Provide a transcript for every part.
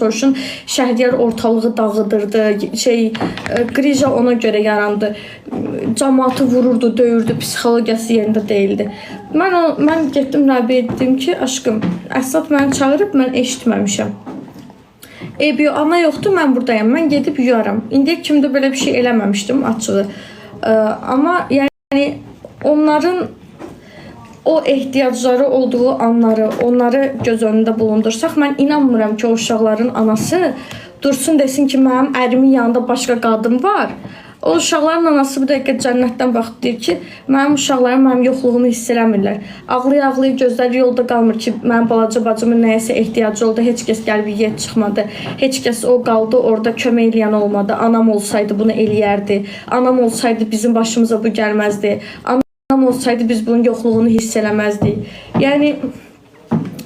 soruşun. Şəhriyar ortalığı dağıdırdı. Şey, qrija ona görə yarandı. Camaatı vururdu, döyürdü, psixologiyası yerində deyildi. Mən getdim Rabiyə, dedim ki, aşkım, Əsad məni çağırıb, mən eşitməmişəm. Eybi yox, ana yoxdur, mən buradayam. Mən gedib yuyaram. İndiyə kimi də belə bir şey eləməmişdim açığı. Amma yəni onların o ehtiyacları olduğu anları, onları göz önündə bulundursaq, mən inanmıram ki, o uşaqların anası dursun desin ki, mənim ərimin yanında başqa qadın var. O uşaqların anası bu dəqiqə cənnətdən baxıb deyir ki, mənim uşaqlarım mənim yoxluğumu hiss eləmirlər. Ağlaya-ağlaya gözləri yolda qalmır ki, mənim balaca bacımın nəyəsə ehtiyacı oldu, heç kəs gəlib yiyət çıxmadı. Heç kəs o qaldı orada kömək eləyən olmadı. Anam olsaydı bunu eləyərdi. Anam olsaydı bizim başımıza bu gəlməzdi. Anam olsaydı biz bunun yoxluğunu hiss eləməzdik. Yəni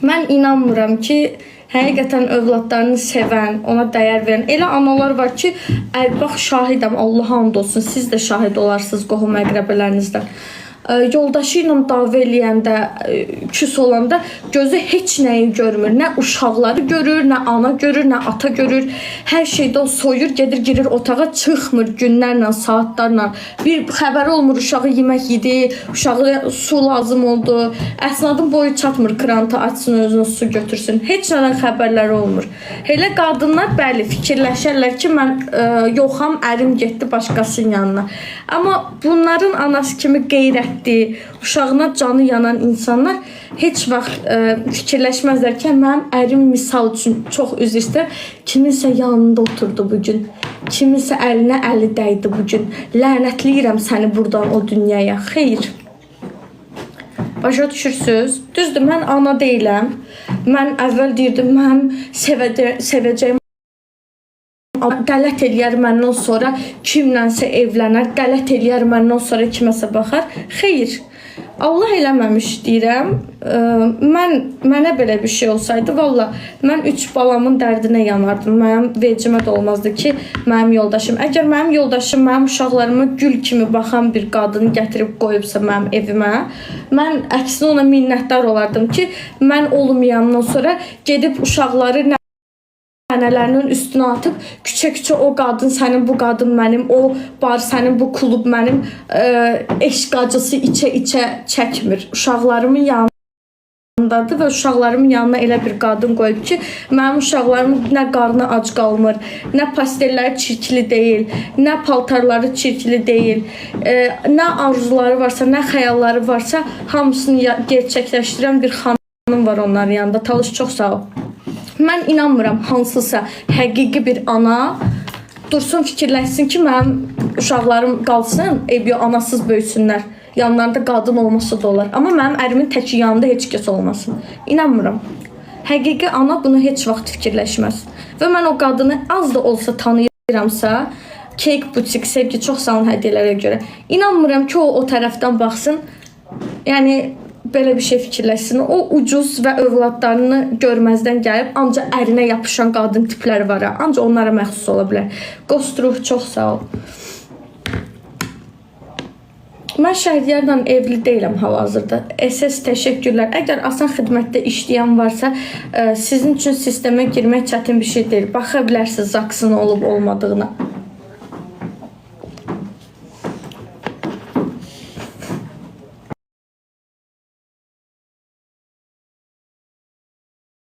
mən inanmıram ki, həqiqətən övladlarını sevən, ona dəyər verən elə analar var ki, bax şahidəm, Allaha and olsun, siz də şahid olarsınız qohum əqrəbələrinizdən. Yoldaşı ilə dava eləyəndə, küs olanda gözü heç nəyi görmür. Nə uşaqları görür, nə ana görür, nə ata görür. Hər şeydə o soyur, gedir girir otağa, çıxmır günlərlə, saatlarla. Bir xəbəri olmur uşağı yemək yedi, uşağı su lazım oldu. Əsnadın boyu çatmır, krantı açsın, özünə su götürsün. Heç nədən xəbərləri olmur. Elə qadınlar bəli fikirləşərlər ki, mən yoxam, ərim getdi başqasının yanına. Amma bunların anası kimi qeyrətli, uşağına canı yanan insanlar heç vaxt fikirləşməzlər ki, mənim ərim misal üçün, çox üzr istəyirəm, kiminsə yanında oturdu bu gün. Kiminsə əlinə əli dəydi bu gün. Lənətləyirəm səni burdan o dünyaya. Xeyr. Başa düşürsüz? Düzdür, mən ana deyiləm. Mən əvvəl deyirdim, mənim sevəcəyim qələt eləyər məndən sonra kimlənsə evlənər, qələt eləyər məndən sonra kiməsə baxar. Xeyr. Allah eləməmiş deyirəm. Mənə belə bir şey olsaydı, valla mən üç balamın dərdinə yanardım. Mənim vecimə də olmazdı ki, mənim yoldaşım. Əgər mənim yoldaşım mənim uşaqlarıma gül kimi baxan bir qadını gətirib qoyubsa mənim evimə, mən əksinə ona minnətdar olardım ki, mən olmayandan sonra gedib uşaqları nənələrinin üstünə atıb küçə-küçə o qadın sənin, bu qadın mənim, o bar sənin, bu klub mənim, eşq acısı içə-içə çəkmir. Uşaqlarımın yanındadır və uşaqlarımın yanına elə bir qadın qoyub ki, mənim uşaqlarımın nə qarnı ac qalmır, nə pastelləri çirkli deyil, nə paltarları çirkli deyil, nə arzuları varsa, nə xəyalları varsa, hamısını gerçəkləşdirən bir xanım var onların yanında. Talış, çox sağ ol. Mən inanmıram hansısa həqiqi bir ana dursun fikirləşsin ki, mənim uşaqlarım qalsın, eybi yox, anasız böyüsünlər. Yanlarında qadın olmasa da olar. Amma mənim ərimin təki yanında heç kəs olmasın. İnanmıram. Həqiqi ana bunu heç vaxt fikirləşməz. Və mən o qadını az da olsa tanıyıramsa, Cake Boutique, Sevgi, çox sağ olun hədiyyələrə görə. İnanmıram ki, o tərəfdən baxsın. Yəni belə bir şey fikirləşsin. O ucuz və övladlarını görməzdən gəlib ancaq ərinə yapışan qadın tipləri var ha. Ancaq onlara məxsus ola bilər. Qostruh, çox sağ ol. Mən Şəhriyarla evli deyiləm hal-hazırda. SS, təşəkkürlər. Əgər asan xidmətdə işləyən varsa, sizin üçün sistemə girmək çətin bir şey deyil. Baxa bilərsiniz ZAGS-ın olub olmadığına.